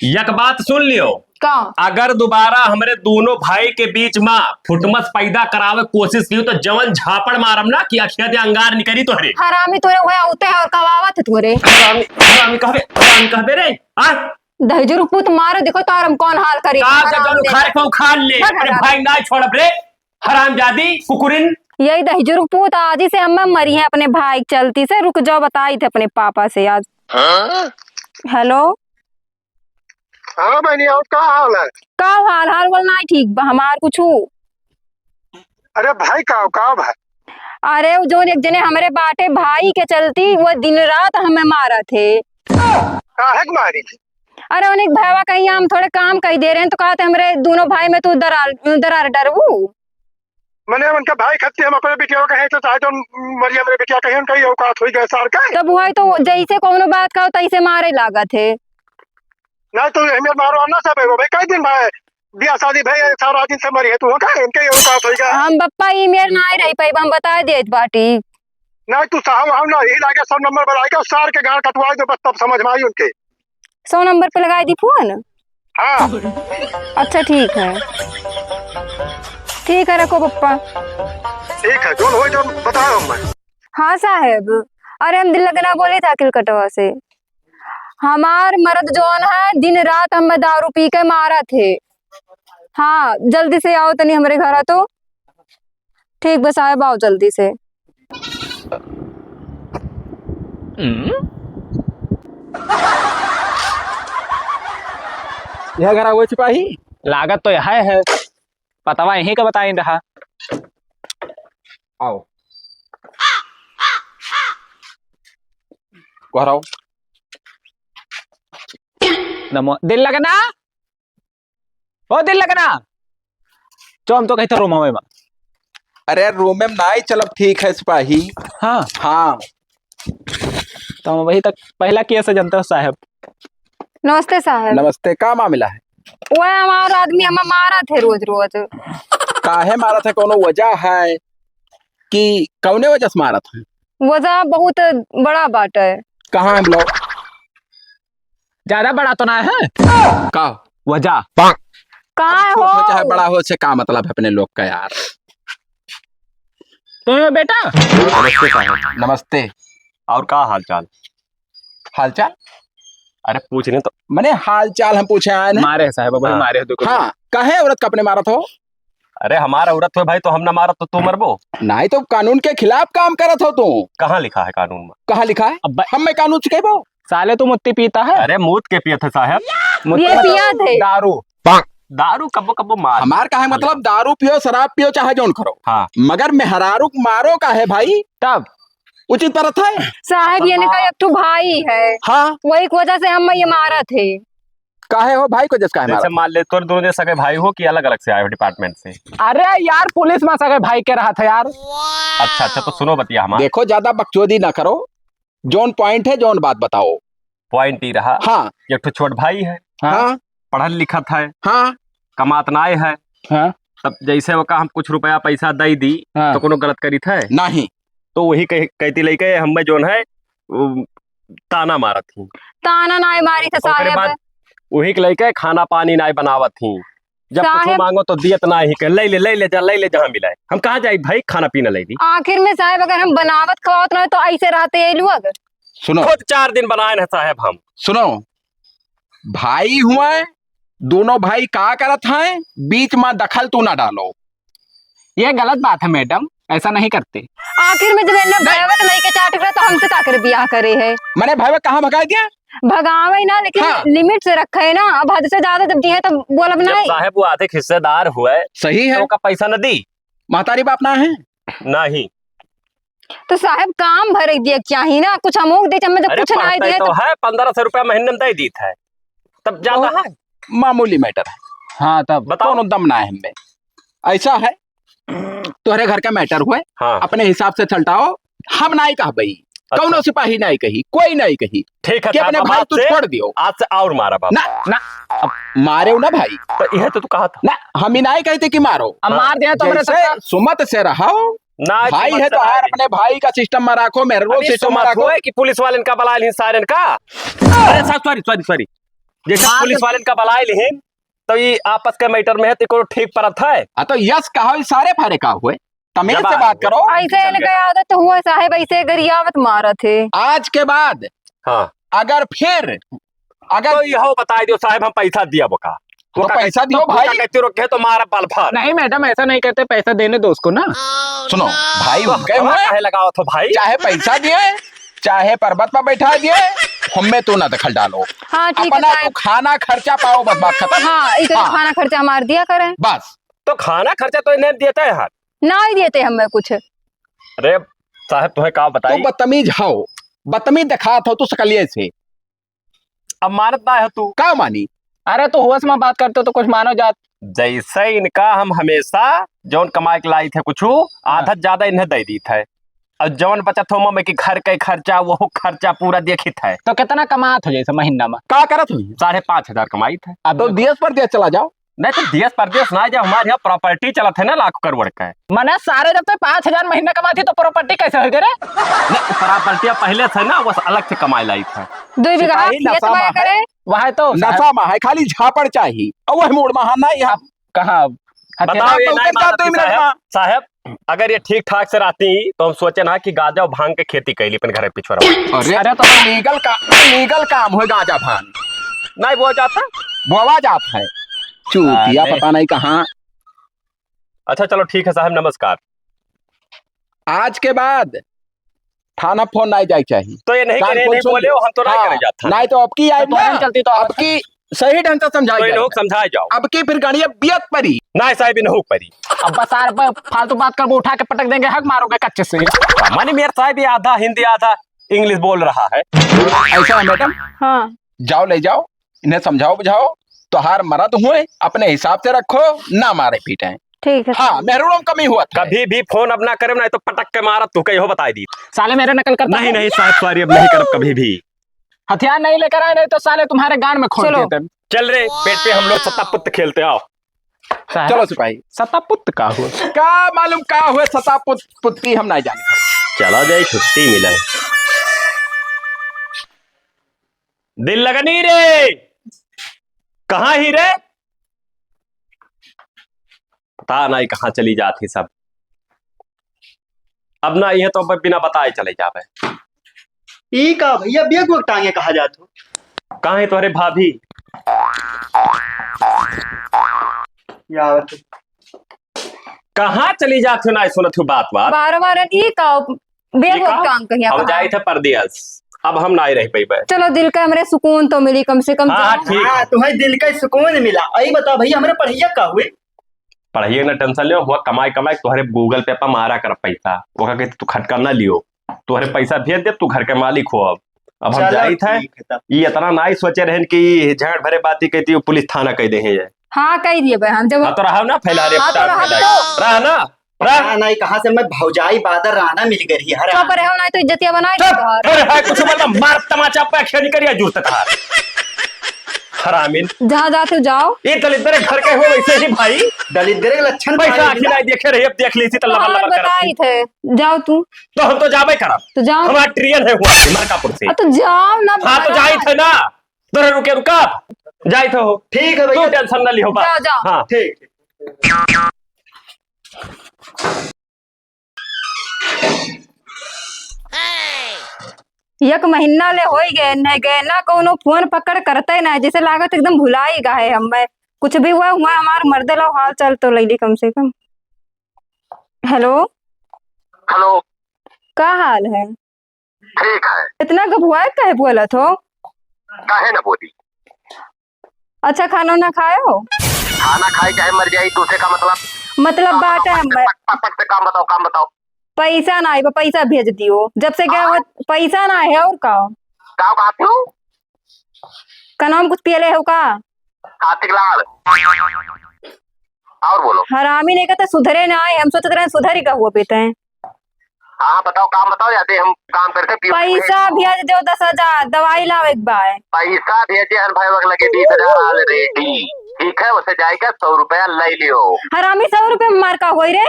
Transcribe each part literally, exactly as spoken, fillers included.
एक बात सुन लियो। का? अगर दोबारा हमरे दोनों भाई के बीच मा फुटमस पैदा करावे कोशिश कियो तो जवन झापड़ मारम ना कि अखिया दे अंगार निकरी तोहरे। हरामी तोरे हुए होते हैं और कवावत है तोरे। हरामी, हरामी कहबे, हरामी कहबे रे। आ? दहिजरू पूत मारो, देखो तोहर हम कौन हाल करी। का हराम जगह दे। उखाड़ के उखाड़ ले। भाग अपने हराम। भाई ना छोड़ब रे। हरामजादी, कुकुरिन। यही दहिजरू पूत आज ही से हम मरी है अपने भाई के चलती से। रुक जाओ, बताई थे अपने पापा से आज। हाँ? हेलो। हाँ बहनी, और का हाल है? का हाल, हाल बोल नाई ठीक बा हमार कुछु। अरे भाई, का, का भाई? अरे, उ जौन एक जने हमरे बाटे भाई के चलती, वो दिन रात हमें मारत है। काहे के मारी? अरे, उन्हें भैया कहीं हम थोड़े काम कही दे रहे हैं, तो कहते हमरे दोनों भाई में तू दरार, दरार डरबू। मने उनका भाई खत्ती हम अपने बिटिया कहे तो चाहे तो मरिया मेरे बिटिया कहे उनका ये औकात होई गए सार का। तब वही तो जैसे कौनो बात का तैसे मारे लागत है। नहीं तो हमें मारो ना सब है भाई, कई दिन भाई बियाह शादी भाई सारा दिन से मरी है तू का इनके ये औकात होई गए। हम बप्पा ई मेर ना आई रही पाई, हम बता देत बाटी। नहीं तू साहब हम ना यही लागे सौ नंबर बनाएगा सार के गाड़ कटवाई दो बस तब समझ में आई उनके। सौ नंबर पे लगाई दी फोन। हाँ। अच्छा, ठीक है। ठीक है, रखो पप्पा। ठीक है, जोन होई तो बताओ हमें। हाँ साहेब, अरे हम दिल लगना बोले था किलकटवा से। हमार मर्द जौन है, दिन रात हमें दारू पी के मारत है। हाँ, जल्दी से आओ तनी हमरे घर आ तो। ठीक बा साहेब, आओ जल्दी से। हम्म? यह घर हुए सिपाही? लागत तो यह है, पतवा यहीं का बताइन रहा। आओ। घर आओ। नमो, दिल लगना। ओ दिल लगना, जो हम तो कही था रोमा में। अरे रोमे में नाई चलब, ठीक है सिपाही। हाँ। हाँ। तो हम वही तक पहला केस है, जानते हो साहब। नमस्ते साहब। नमस्ते, का मामला है? वो हमारा आदमी हमें मारत है रोज रोज। काहे मारत है, कौनो वजह है कि कौने वजह से मारत है? वजह बहुत बड़ा बात है। कहाँ है बुलाओ? ज्यादा बड़ा तो ना है। का? वजह। कहाँ छोट हो हो? चाहे बड़ा हो, से का मतलब है अपने लोग का यार? तो बेटा। नमस्ते साहब। नमस्ते। और का हाल चाल? हाल चाल? अरे पूछ रहे तो। मने हाल चाल हम पूछे आए ना। मारे हैं साहब, वही हाँ। मारे हैं, देखो। हाँ, काहे औरत का अपने मारत हो? अरे हमार औरत हो भाई, तो हम ना मारत तो तू मरबो? नहीं तो कानून के खिलाफ काम करत हो तू। कहाँ लिखा है कानून में? कहाँ लिखा है? अब हम में कानून सिखेबो? साले तू मुत्ती पीता है? अरे मूत के पियत है साहब। मुत्ती ये मतलब पियत है। दारू। दारू कब्बो कब्बो मार। हमार काहे मतलब दारू पियो, शराब पियो, चाहे जौन करो। हाँ। मगर मेहरारू के मारो काहे भाई? तब? उचित परत है? साहब, ये इनका एक ठो भाई है। हाँ। वही की वजह से हम ये मारत है। काहे हो भाई को जस काहे जैसे मारा? मान ले, तोर दोनों जैसा के भाई हो कि अलग-अलग से आए हो department से? अरे यार, पुलिस में सगे भाई के रहा था यार। अच्छा, अच्छा, तो सुनो बतिया हमार। देखो, ज्यादा बकचोदी ना करो, जौन point है, जौन बात बताओ। Point ई रहा, हाँ। एक ठो छोट भाई है, हाँ। पढ़ल लिखत है, हाँ। कमात नाय है, हाँ। तब जैसे ओका हम कुछ रुपया पैसा दे दी, हाँ। तो कोनो गलत करित है? नहीं। तो वही कह-, कहती लइके हमें जौन है, वो ताना मारत ही। ताना नाय मारी थे ओकरे साहेब। बाद वही के लइके खाना पानी नाय बनावत ही। जब कुछ साहेब। मांगो तो दियत नाय ही, कहे, "ले ले, ले ले जा, ले ले जहाँ मिला है।" हम कहाँ जाई भाई, खाना पीना ले ली। आखिर में साहेब, अगर हम बनावत खवावत ना हो तो ऐसे रहते ये लोग? सुनो। खुद चार दिन बनाए हैं साहेब हम। सुनो, भाई हुए, दोनों भाई का करत हैं, बीच में दखल तू ना डालो। ये गलत बात है मैडम, ऐसा नहीं करते। आखिर में जब इन्हें भयवत नहीं के चाट रहा तो हमसे का कर ब्याह करे है? मने भयवत कहाँ भगाए दिया? भगावे ना, लेकिन हाँ। Limit से रखे है ना। अब हद से ज्यादा जब दिए तो बोलब जब नहीं। साहेब वो आधे हिस्सेदार हुए, सही है। तो ओका पैसा न दी। महतारी बाप ना है? नहीं। तो साहेब काम भरे दिए चाहिए ना, कुछ हमोक दे, हमें तो अरे कुछ ना पढ़ते दिए तो तो है, पन्द्रह सौ रुपया महीने में दे दीत है, तब ज्यादा बहुत है। मामूली matter है। हाँ, तब बताओ। कौनो दम ना है हमें। ऐसा है, तोहरे घर का matter हुए, हाँ। अपने हिसाब से छलटाओ, हम नाई कहबई, अच्छा। कौनो सिपाही नाई कही, कोई नाई कही ठीक है कि साहब, अपने अब भाई आज तू से, छोड़ दियो। आज से और मारा बाबा। ना, ना, अब मारे ना भाई। तो यह तो तू कहा था। ना, हम ही नाई कहते कि मारो। अब हाँ। मार दिया तो हमरे जैसे सबका सुमत से रहो, ना, भाई सुमत है से तो यार रहे। अपने भाई का system में रखो, मेरे अभी system में सुमत रखो। हुए कि पुलिस वाले इनका बला लें सारे इनका। अरे सा-, sorry, sorry, sorry। जैसे बात पुलिस वाले का बलाए लिहिन, तो ये आपस के matter में है, तो कोनो ठीक परत है? हाँ, तो यस कहो, ये सारे फारे का हुए? तमीज से बात करो। ऐसे इनके आदत हुआ साहेब, ऐसे गरियावत मारत है। आज के बाद हाँ। अगर फिर, अगर तो यहो बताई दियो साहेब, हम पैसा दिया बका। तो वो का पैसा कहती, दियो तो भाई। वो का कहती रोके तो मारा बाल फाड़। नहीं मैडम, ऐसा नहीं कहते, पैसा देने दो उसको ना। सुनो भाई, तो उनके हमारा हुए, काहे लगावत हो भाई? चाहे पैसा दिए, चाहे पर्वत पर बैठा दिए, हमें तू ना दखल डालो। हाँ, ठीक है अपना साहब। तू खाना खर्चा पाओ, बस बात खत्म। हाँ, इतना हाँ। खाना खर्चा हमार दिया करें। बस। तो खाना खर्चा तो इन्हें देते हैं यार। ना ही देते हमें कुछ। अरे साहब, तुम्हें का बताई? तू बदतमीज हो, बदतमीज दिखात हो तू सकलिये से। अब मानत ना है तू। का मानी? अरे, तो होश में बात करते हो तो कुछ मानो जात। जैसे इनका हम हमेशा जौन कमाए के लाई थे कुछ, हाँ। आधा ज्यादा इन्हें दे दी थे। और जौन बचत हो, मैं कि घर के खर्चा, वो खर्चा पूरा देखी थे। तो कितना कमात हो जैसे महीना में? का करत हो? साढ़े पाँच हजार कमाई थे। अब तो देखो। देश परदेश चला जाओ। नहीं तो देश परदेश ना जाओ, हमारे यहाँ property चलत है ना लाख करोड़ का। मने सारे जब तो पाँच हजार महीना कमाती तो property कैसे होई रे? नहीं, property अब पहले से ना, बस अलग से कमाई लाई था। दो बीघा सिपाही खेत नशा में में है। करे। वह तो नशा में है, खाली झापड़ चाही। और वह मूड में है ना यहाँ। अब कहाँ? बताओ, हथियार ये तो नहीं उतर मानत जाते ही मेरे साहब। साहब, अगर ये ठीक ठाक से रहती तो हम सोचे ना कि गांजा और भांग के खेती कैली अपन घर के पिछुआरा। अरे, अरे तो legal का, legal काम हो गांजा भांग। नहीं बोआ जाता? बोआ जाता है। चूतिया अरे। पता नहीं कहाँ। अच्छा चलो ठीक है साहब, नमस्कार। आज के बाद थाना फोन नहीं जाए चाहिए। तो ये नहीं कान करे, खोल नहीं सुन बोले, लो। हम तो नहीं हाँ, करे जात थाना। नहीं तो अब की आए तो ना, तोहरे में चलती तो अब की सही ढंग से समझाई तो जाए। इन्हों समझाए जाओ। अब की फिर गाड़िया बियत परी। नहीं साहब, इन्हों परी। अब बस यार, ब-, फालतू बात कर, वो उठा के पटक देंगे, हक मारोगे कच्चे से। मानी मेरे साहब ये आधा हिंदी, आधा English बोल रहा है। ऐसा है मैडम? हाँ। जाओ, ले जाओ, इन्हें समझाओ बुझाओ, तोहार मरद हुए, अपने हिसाब से रखो, ना मारे पीटे। ठीक है। हाँ, मेहरुओं में कमी हुआ था। कभी भी फोन अब ना करे, नहीं तो पटक के मारा, तू कहीं हो बताई दी। साले मेरे नकल करता नहीं, है। नहीं साहब, sorry, अब नहीं करब कभी भी। हथियार नहीं लेकर आए, नहीं तो साले तुम्हारे गांड में खोल चलो। देते। चल रे, बेट पे हम लोग सत्ता पुत्त खेलते, आओ। साहब, चलो सिपाही। सत्ता पुत्त का हुआ? का मालूम का हुआ, सत्ता पुत्त, पुत्ती हम नहीं जाने। चला जाए, छुट्टी मिला। दिल लगनी रे, कहाँ ही रे? पता नहीं कहाँ चली जात ही सब। अब ना ये तो अब बिना बताए चले जावे। ई का भैया, bag वैग टांगे कहाँ जात हो? कहाँ है तोहरे भाभी? या आवत। कहाँ चली जात हो, ना सुनत हो बात बात? बार बार ई का bag ये वैग का? टांग कहीं हम कहाँ? जाए थे परदेस, अब हम ना रह पइबे। चलो दिल का हमरे सुकून तो मिली कम से कम। हाँ, हाँ, जाओ। ठीक। हाँ, तुम्हें दिल का सुकून मिला। आई बताओ भैया, हमरे पढ़ैया का हुई? पढ़ाई ना tension लियो, हुआ कमाई कमाई, तोहरे Google Pay पर मारा कर पैसा, ओका के तू खटका ना लियो, तोहरे पैसा भेज दे, तू घर के मालिक हो। अब अब हम चलो, जाइत है, ठीक है तब। ये इतना ना ही सोचे रहन कि झगड़ भरे बात ही कहती, पुलिस थाना कह दे है ये। हाँ, कह दिए भाई, हम जब हाँ, तो रहा ना फैला रे, हाँ, तो रहा फैला। तो। रहा ना, रहा। पता नहीं कहाँ से मैं भौजाई बादर राना मिल गई है, चुप रहा। रहो, नहीं तो इज्जतिया बनाए चुप, तोहार। अरे है कुछ मतलब मार तमाचा पे खेल करिया जूत तहार। हरामीन। जहाँ जाते हो जाओ। ये दलिद्र घर के हो वैसे ही भाई। दलिद्र के लक्षण पैसा पाए आखिर ना। नहीं देखे रही, अब देख ली थी तो लबा और लबा करत बताई थी। थे, जाओ तू। तो हम तो जाबे करब। तो जाओ। हमार ट्रेन है हुआ मलकापुर से। आ, तो जाओ ना हाँ, तो भला। जाई थे ना। तोरे रुके रुका। जाई थे हो। ठीक है भैया। तू tension ना लिहो बा। जाओ, जाओ। हाँ। ठीक। एक महीना ले होई गए, नहीं गए ना, कौनो फोन पकड़ करते ना, जैसे लागत एकदम भुलाई गा है हमें। कुछ भी हुआ, हुआ हमार मर्दे लो हाल चाल तो ले ली कम से कम। हेलो। हेलो। का हाल है? ठीक है। इतना घबुआए काहे बोलत हो? काहे ना बोली? अच्छा, खाना ना खाए हो? खाना खाए चाहे मर जाई, तुझसे का मतलब? मतलब काम बाटे बताओ, हम पट, पट, पट, पट से काम बताओ, काम बताओ। पैसा ना आइबा, पैसा भेज दियो। जब से गए हाँ? हो, पैसा ना है और का? का कहती हूँ? का नाम कुछ पियले हो का? आतिक लाल। और बोलो। हरामी नहीं कहते सुधरे ना आए, हम सोचते रहे सुधर ही का हुआ पीते हैं। हाँ, बताओ, काम बताओ, जाते हम काम करते, पियो। पैसा भेज दो दस हजार, दवाई लावे के बाय। पैसा भेजे हन भाई, वक लगे बीस हजार already। ठीक है, उसे जाए के सौ रुपया ले लियो। हरामी, सौ रुपया में मार का होई रे?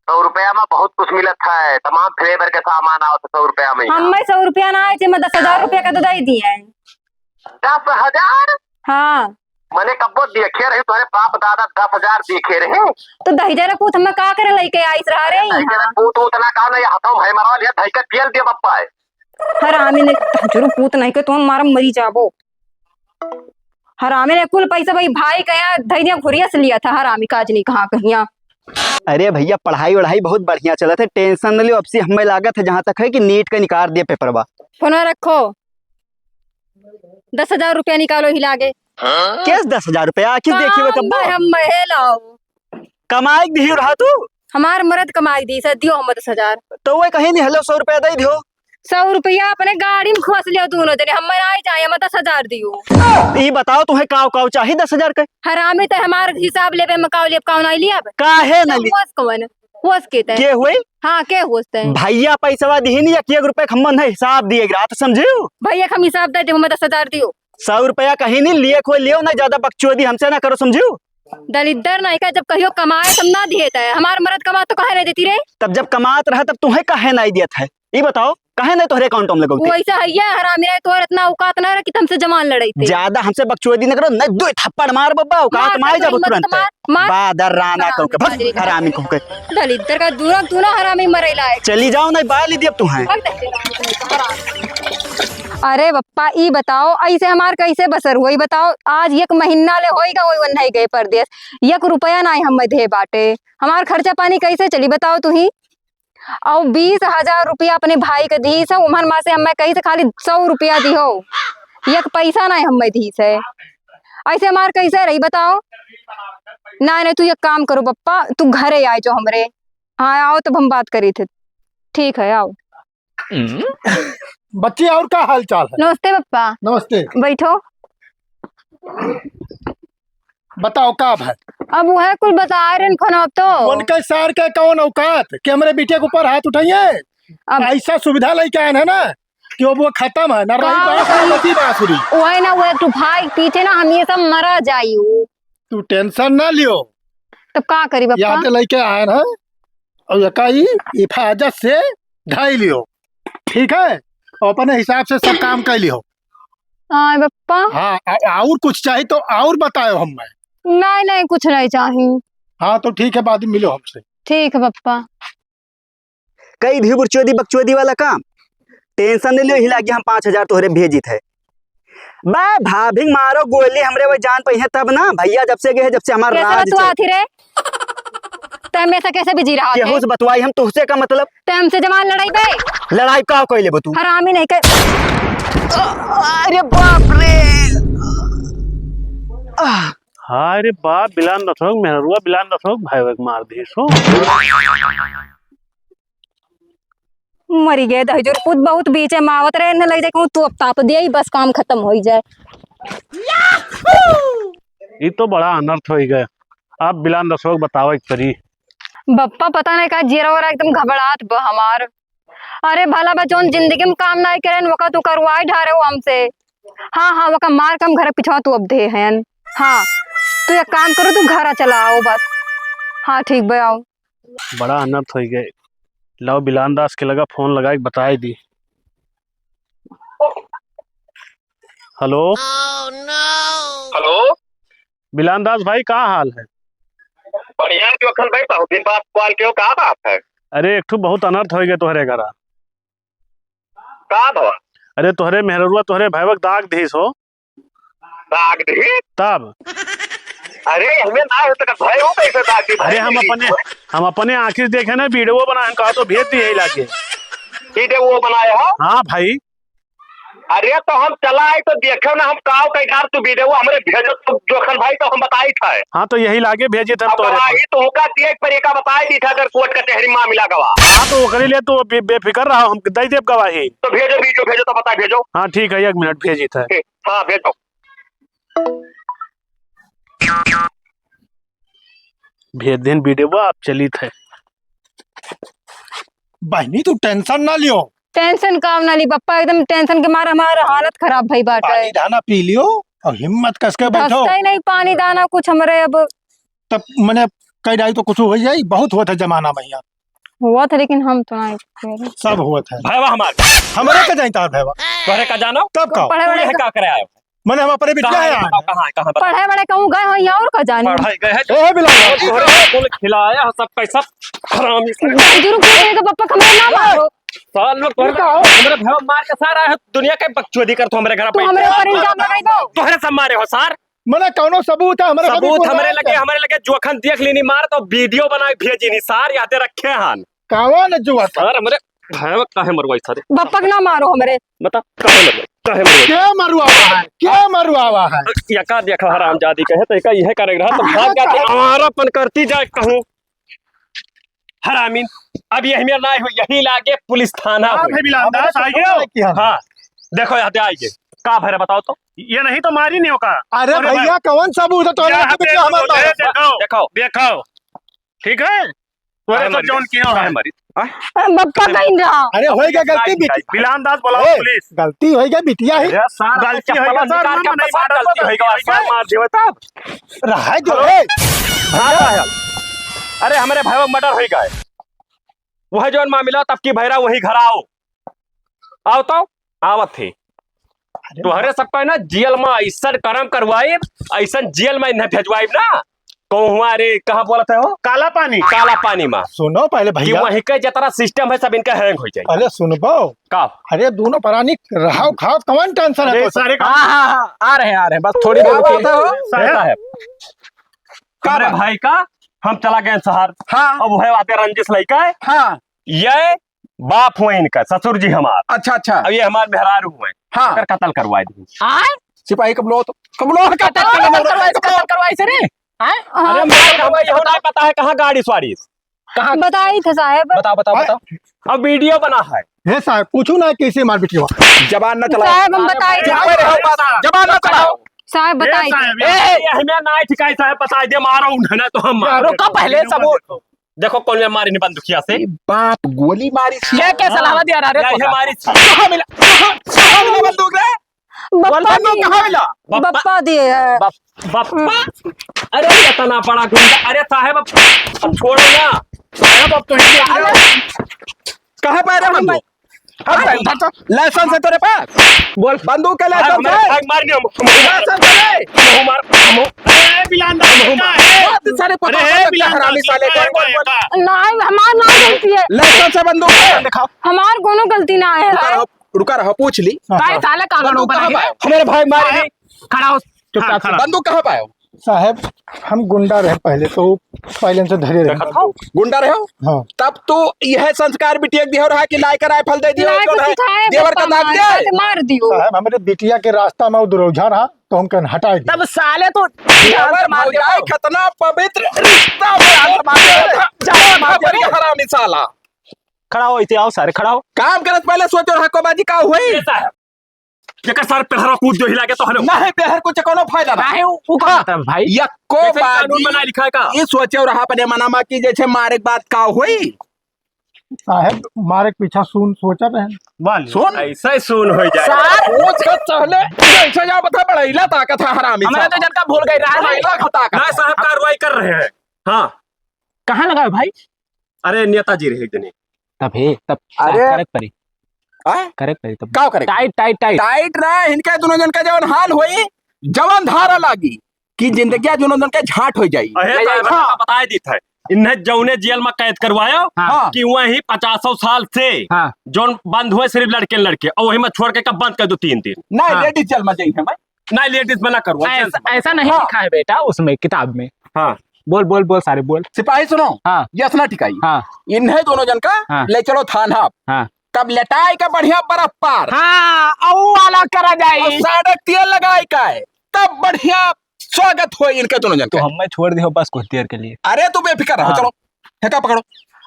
सौ रुपया में बहुत कुछ मिलत है, तमाम flavor के सामान आवत है सौ रुपया में। हमें सौ रुपया ना आए, मैं दस हजार रुपया का तो दे दिए हैं। दस हजार? हाँ। मने कब्बो देखे रही तोहरे बाप दादा दस हजार देखे रहे। तो दहिजरा पूत हमें का करे लइके आइस रहा रे अरे दहिजरा यहाँ? पूत उतना का नहीं, हथों भाई मरवा लिया, धइके पियल दिया बप्पा है। हरामी ने, जरूर पूत नहीं के तो हम मारम मरी जाबो। हरामी ने कुल पैसा भाई, भाई कहा धई दिया, घुरिया से लिया था हरामी, काज नहीं कहाँ कहिया। अरे भइया, पढ़ाई वढ़ाई बहुत बढ़िया चलत है, tension न लियो। अब से हमें लागत है, जहाँ तक है कि NEET का निकाल दिया पेपरवा। फोनवा रखो, दस हजार रुपया निकालो ही लागे। केस दस हजार रुपया? किस देखी हुए कब्बो? हम महे लाओ। कमाई दिही रहा तू? हमार मरद कमाई दी से, दियो हम दस हजार। तो वह कहीं नहीं, हेलो, सौ रुपया दे दियो। सौ रुपया अपने गाड़ी में खोस लियो दोनों जने, हम मनाई जाए, हम दस हजार दियो। ई बताओ, तुम्हें काव काव चाही दस हजार के? हरामी, तो हमार हिसाब लेबे में काव लेब, काव नहीं लिया। काहे न ली? होस कौन? होस के तय? के हुई? हाँ, के होस तय? भइया पैसवा दिही नहीं, एक एक रुपया के हम नहीं हिसाब दिए रात, समझियो? भइया के हम हिसाब दे दे, हमें दस हजार दियो। सौ रुपया कहीं नहीं लिए, कोई लियो ना, ज्यादा बकचोदी हमसे ना करो, समझियो? दलिद्दर नहीं का, जब कहियो कमाए तब ना दिए तय। हमार मरद कमा तो काहे नहीं देती रे? तब जब कमात रहा तब तुम्हें काहे नहीं दियत है? ई बताओ, काहे नहीं तोहरे account में लगौते? वो ऐसा है ये हरामी रहे, तोहर इतना औकात ना रहे कि तुमसे जमान लड़ाई थे। ज्यादा हमसे बकचोदी न करो, नहीं दो थप्पड़ मार बब्बा, औकात मार, मार जाबो तुरंत। मार, मार। बादर राना हरामी कहूँ के, बस हरामी। हरामी कहूँ के। दलिद्दर का दूरा दूरा हरामी मरे लायक। चली जाओ, नहीं बाल ही दियब तुम्हें। भाग दे। अरे बप्पा, ई बताओ, ऐसे हमार कैसे बसर हुई? बताओ, आज एक महीना ले होई गा, होई नहीं गए परदेस, एक रुपया ना हमें दे बाटे, हमार खर्चा पानी कैसे चली? बताओ तू ही। और बीस हजार रुपया अपने भाई के दीस है, उमन मा से हमें कही से खाली सौ रुपया दिहो, एक पैसा नहीं हमें दीस है। ऐसे हमार कैसे रही बताओ? नहीं, नहीं, तू एक काम करो पप्पा, तू घरे आए जो हमरे। हाँ, आओ तब हम बात करी थे। ठीक है, आओ। बच्ची, और का हाल चाल है? नमस्ते पप्पा। नमस्ते। बैठो। बताओ का भाई? अब वह कुल बता रहे हैं फोन अब तो। उनके सार के कौन औकात कि हमरे बिटिया के ऊपर हाथ उठाइए? अब ऐसा सुविधा लेके आए हैं ना कि अब वो खतम है, ना रही का बांस, ना करी? बजी बांसुरी। वही ना, वो एक ठो भाई पीछे ना हम ये सब मरा जाई हूँ। तू tension ना लियो। तब का करी बप्पा? याद लेके आए हैं और यका ई हिफाजत से ढाई लियो, ठीक है? और अपने हिसाब से सब काम कर लियो। हाँ बप्पा। हाँ, आ-, और कुछ चाही तो और बतायो हमें। नहीं, नहीं, कुछ नहीं चाही। हाँ, तो ठीक है, बाद में मिलो हमसे। ठीक है बप्पा। कई भी बुरचोदी बकचोदी वाला काम, tension नहीं लियो, हिला के हम पाँच हजार तोहरे भेजित है। बे भाभी मारो गोली, हमरे वो जान पइहे तब ना, भइया जब से गए, जब से हमार कैसे राज बतुआ चल- थी रे? तै हमेशा कैसे बिजी रहा केहू थे? से बतवाई हम, तुहसे का मतलब? तै हमसे जवान लड़ाई बे? लड़ाई का कोई लेबो तू? हरामी नहीं के। अरे बाप रे। आह। हाय रे बाप, बिलान दसोक, मेहरुआ बिलान दसोक, भाई वेग मार दी सो। मरी गए दहिजोर पूत बहुत बीचे में आवत रहे, इन्हें लग जाए कि तू अब ताप दिया ही, बस काम खत्म हो ही जाए। ई तो बड़ा अनर्थ हो ही गए। अब बिलान दसोक बतावे के परी। बप्पा पता नहीं का जीरा वाला एकदम घबरात बा हमार। अरे भला बा जौन जिंदगी में काम नहीं करेन, वका तू करवाए ढारे हो हमसे। हाँ, हाँ, वका मार कम घर पिछवा तू अब दे हैं। हाँ, तू एक काम करो, तू घर चला आओ बस। हाँ, ठीक बा, आओ। बड़ा अनर्थ होइ गए। लाओ बिलान दास के लगा फोन लगाए के बताए दी। हेलो। हेलो। बिलान दास भाई, का हाल है? बढ़िया है जोखन भाई, बहुत दिन बाद कॉल कियो, का बात है? अरे, एक ठो बहुत अनर्थ होइ गए तोहरे घरा। का भवा? अरे, तोहरे मेहररुआ तोहरे भैवक दाग दिहिस हो। दाग दिहिस? तब। अरे, हमें ना हो तो भय हो कैसे दाग दिहिस? अरे, हम अपने, हम अपने आँखी से देखे ना, वीडियो बनाए, हम कहा तो भेज दिए लागे। वीडियो बनाए हो? हाँ भाई। अरे, तो हम चला आई तो देखे ना, हम काव कई डार तू वीडियो हमरे भेजो तो जोखन भाई तो हम बताई था। हाँ, तो यही लागे भेजी थे हम अब तोहरे गवाही पर। तो होगा दिए पर एका बताई दी था, अगर कोर्ट कचहरी मामला गवा। हाँ, तो ओकरे लिए तो बे-, बेफिकर रहा, हम दे देब गवाही। तो भेजो वीडियो, भेजो तो बता, भेजो। हाँ, ठीक है, एक मिनट भेजी था। ठीक, हाँ, भेजो। भेज देन वीडियो, आप चलित है। बहनी, तू टेंशन ना लियो। टेंशन काम ना ली बप्पा, एकदम टेंशन के मारे हमार हालत खराब भई बाटे। पानी दाना पी लियो और हिम्मत कस के बैठो। धसते ही नहीं पानी दाना कुछ हमरे अब। तब मने कई डाई तो कुछ हो जाई, बहुत हुआ था जमाना में यहाँ। हुआ था, लेकिन हम तो नहीं। सब हुआ था। भैवा हमार। हमरे का जाई तार भैवा। तोहरे का जानो? तब का? पढ़े तू वाले यहाँ का का करे आयो? मने हम अपने बिटिया कहाँ है है, यार। बताओ, कहाँ है, कहाँ है, बताओ। पढ़े बड़े कहूँ गए हो या और का जानी? पढ़े गए हैं। ए, बिलान। और तोहरे कुल खिलाया है सब पैसा, हरामी। जरूर कोई कहेगा, "पप्पा, हमें ना मारो।" सार लोग तोहरे, बताओ। हमरे भाई मार के सार आए हो, दुनिया के बकचोदी कर तो हमरे घर तू बैठ हमरे के। ऊपर इल्जाम लगाई दो। तोहरे सब मारे हो सार। मने कौनो सबूत है हमरे सबूत? हमरे लगे, हमरे लगे जोखन देख लीनी मार तो वीडियो बनाए भेजी नी सार, यादे रखे हन। कौन जुआ था? सार हमरे भाई काहे मरवाई सारे? बप्पा के ना मारो हमरे। बता, काहे मरवाई? काहे मरवाई? के मरवावा है? के मरवावा है? या का देखा हरामजादी कहे, तो एका इहे करे रहा, तो हाँ, भाग जाते। हाँ। हमारा पन करती जाए कहूँ। हरामीन, अब यही मेरा ना हो, यही लागे पुलिस थाना हाँ, हो। भाई बिलान दास, आइए। हाँ, देखो, यहाँ पे आइए। का भरे बताओ तो? ये नहीं तो मारी नहीं होगा। अरे अरे भैया, भाई। कौन सबूत है? तो यहाँ यहाँ पे पे हमारे ये पास। देखो, देखो। देखो। ठीक है? तोरे काहे सब मारी? जौन किया काहे है। मारी? हाँ? बप्पा कहीं रहा। अरे, होई गया गलती, बिलान दास, बुलाओ ए, पुलिस। गलती होई गया, बिटिया ही। अरे, सार, गलती होई गया, सार, मार, नहीं, मार, गलती होई गया, सार, मार दियो तब। रहा जो, हेलो। ए। हाँ, साहब। अरे, हमरे भाई murder होई गए। वह जौन मामला तब की भैरा वही घर आओ। आओ तो, आवत है। अरे तोहरे सबका ना जेल में ऐसन करम करवाइब, ऐसन जेल में इन्हें भेजवाइब ना। कहूँ हुआ रे, कहाँ बोलत है हो? काला पानी। काला पानी में। सुनो पहले कि भैया। वहीं के जितना system है सब इनका hang हो जाए। पहले सुनबो। का? अरे दोनों परानी रहाव खाव कौन tension है अरे तो? सारे का हाँ, हाँ, हाँ, आ रहे हैं, आ रहे हैं, बस थोड़ी देर रुकिए। बात है हो? साहब। साहब। का हमरे बात? भाई का, हम चला गए शहर। हाँ। अब वह आते रंजिश लइका है। हाँ। ये बाप हुए इनका, ससुर जी हमार। अच्छा, अच्छा। अब ये हमार मेहरारू हुए। हाँ। एकर कत्ल करवाए दी। आय? सिपाही कब लो तो, कब लो कत्ल कत्ल करवाए, कत्ल करवाए से रे? आय? अरे हाँ। मार हमारे यहाँ नहीं पता है कहाँ गाड़ी स्वारी। कहाँ? बताई थे साहब। बताओ, बताओ, आय? बताओ। अब वीडियो बना है। हे साहब, पूछू ना कैसे मार बिटिया। जबान ना चलाओ। साहब, हम बताई थे। चुप रहो, बस। जबान ना चलाओ। साहब, ए बताई थे। साहब, ए, ए, हमें ना ठिकाई साहब, बताई दे, मारो उन्हें ना तो हम मारो। रुको, पहले सबूत। देखो कौन में मारी नहीं बंदूकिया से। ए बाप, गोली मारी थी। क्या, क्या सलाह दिया रहा रे? क्या ये मारी थी? कहाँ मिला? कहाँ, कहाँ मिला बंदूक रे? बप्पा बंदूक दिए कहाँ हैं। मिला? बप्पा बप्पा दिए हैं। बप-, बप्पा? अरे इतना बड़ा गुंडा, अरे साहब अब, अब छोड़ो ना। साहब अब तो ये अरे कहाँ पाए रे बंदूक? हाँ, भाई, उधर तो लाइसेंस है तेरे पास? बोल। बंदूक के भाई, लाइसेंस हमारे है? भाई मार दिया, हम, हम, लाइसेंस है? हम मार, हम, ए, बिलांदा, हम, हम, क्या है? बहुत सारे अरे, पता ए, है, बिलांदा, हरामी साले क्या को। है, क्या है? नहीं, हमार ना गलती है। लाइसेंस है बंदूक है? दिखाओ। हमार कोनो गलती ना है। रुका रहो, रुका रहो, पूछ ली। हाँ, काहे हाँ। साले कानून बंदूक ऊपर कहाँ है? पाए? हमारे भाई मारे हाँ, हैं। खड़ा हो। चुपचाप हाँ, से। खड़ा। बंदूक कहाँ पाए हो? साहब, हम गुंडा रहे पहले, तो साइलेंस से धरे रहे। देखत हो? गुंडा रहे हो? हाँ। तब तो यह संस्कार बिटिया के दिहो रहा कि लाइके राइफल दे दियो, लाइके जो है, सिखाए देवर का बप्पा दाग मार, दे। लाइके मार दियो। साहब, हमरे बिटिया के रास्ता में वो दुरौझा रहा, तो हम कहन हटाए दिए। तब साले तो देवर जान से मार भौजाई देता। कितना पवित्र रिश्ता में जान से मार देता। जान से मार देता। हरामी साला। खड़ा हो, इते आओ सारे, खड़ा हो। काम करत पहले सोचो रहा को बाजी का हुई? ये साहब, जेकर सारे पेहरा कूद जो हिला के तो हलो। नहीं, पेहर को कोनो फायदा ना। काहे उ, उ का हाँ। मतलब भाई? यक्को जैसे बाजी कानून बना लिखा है का? ये सोचे रहा अपने मना मा कि जैसे मारे के बाद का होई? साहब, मारे के पीछा सुन सोचत है। बोल। सुन। ऐसा ही सुन हो जाए। सार पूछ के चहले, ऐसे जा बता बड़ैला ताकत है हरामी हमरा साहब। तो जनका भूल गई रहा है। बड़ैला का ताकत ना है। साहब, कार्रवाई कर रहे हैं। हाँ। कहाँ लगा है भाई? अरे नेताजी रहे एक जने। तब हे, तब अरे। करे के परी। आय? करे के परी तब। का करे के टाइट, टाइट, टाइट। टाइट ना, इनके दोनों जन का जवन हाल होई, जवन धारा लागी, कि जिंदगिया दोनों जन के झाट हो जाई। अरे, नहीं, तो नहीं, हाँ। बताए दी थे। इन्हें जौने जेल में कैद करवायो, हाँ। कि वहीं पचासों साल से हाँ। जौन बंद हुए सिर्फ लड़के लड़के, और वहीं में छोड़ के कब बंद कर दो तीन दिन। नहीं, हाँ। लेडीज जेल में जाई है भाई। नहीं, लेडीज में ना करो, ऐसा, जेंट्स में। ऐसा नहीं हाँ। लिखा है बेटा उसमें किताब में। हाँ। बोल, बोल, बोल सारे बोल। सिपाही सुनो, हाँ। ये असना टिकाई। हाँ। इन्हें दोनों जन का हाँ। ले चलो थाना। हाँ। तब लेटाई का बढ़िया बर्फ पार। हाँ, औ वाला करा जाई। और साढ़े तेल लगाई का है, तब बढ़िया स्वागत हो इनके दोनों जन तो का। हमें छोड़ दियो बस कुछ देर के लिए। अरे तू बेफिक्र रहो, हाँ। चलो, हेका पकड़ो।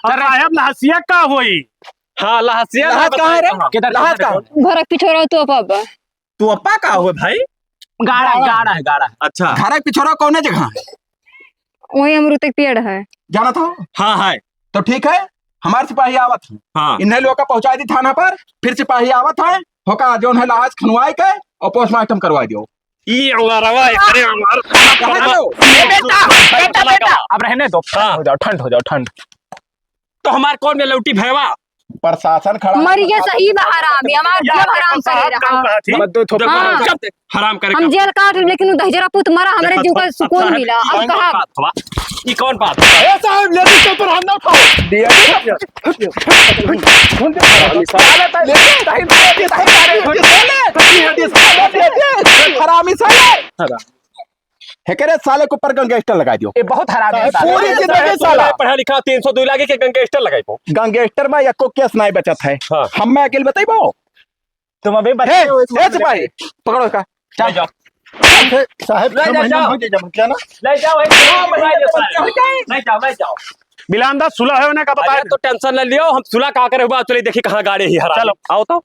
और साहब लहसिया का होई? हाँ, लहसिया लहस ना कहाँ है रे? बताए कहाँ। किधर, लहस किधर कहाँ? घर के पीछे रहो तो पापा। तू अप्पा का हुए भाई? गाड़ा, गाड़ा। गाड़ा है, गाड़ा है। अच्छा। घर के पिछोरा कौन जगह है? वही अमरूद के पेड़ है। जाना था? हाँ, है। तो ठीक है, हमारे सिपाही आवत हैं। हाँ। इन्हें लोग का पहुंचा दी थाना पर, फिर सिपाही आवत है, होका जो है लाश खनवाए के और पोस्टमार्टम करवा दियो। ई हमारा भाई, अरे हमारा कहाँ गयो? ए बेटा, बेटा, बेटा। अब रहने दो, हाँ। हो जाओ, ठंड हो जाओ, ठंड। तो हमार कौन में लौटी भैवा? प्रशासन खड़ा है, मरी के प्रशासन सही बा हराम, ये हमार जिया हराम करे रहा। मत दो थोपा। हाँ। हराम करे हम जेल काट, लेकिन उ दहिजरा पूत मरा, हमरे जीव का सुकून मिला। अब कहा बात हुआ? ई कौन बात? ए साहब, लेडीज के ऊपर हाथ ना उठाओ। हरामी साले। हेकरे साले के ऊपर गैंगस्टर लगाइ दियो। ये बहुत हरामी है साले। पूरी जिंदगी साला। पढ़ा लिखा तीन सौ दो लागे के गैंगस्टर लगाइबो। गैंगस्टर में एको केस नहीं बचत है। हाँ। हम मैं अकेले बताइबो। तुम अभी बच्चे हो, ए सिपाही, पकड़ो इसका। ले जाओ। साहब, ले जाओ। हो जाए जब क्या ना? ले जाओ, ले जाओ, ले जाओ। बिलांदा सुलह है उन्हें का बता। तो टेंशन न लियो, हम सुलह का करे हुआ, चलिए देखी कहाँ गाड़ी ही हरा। चलो, आओ तो।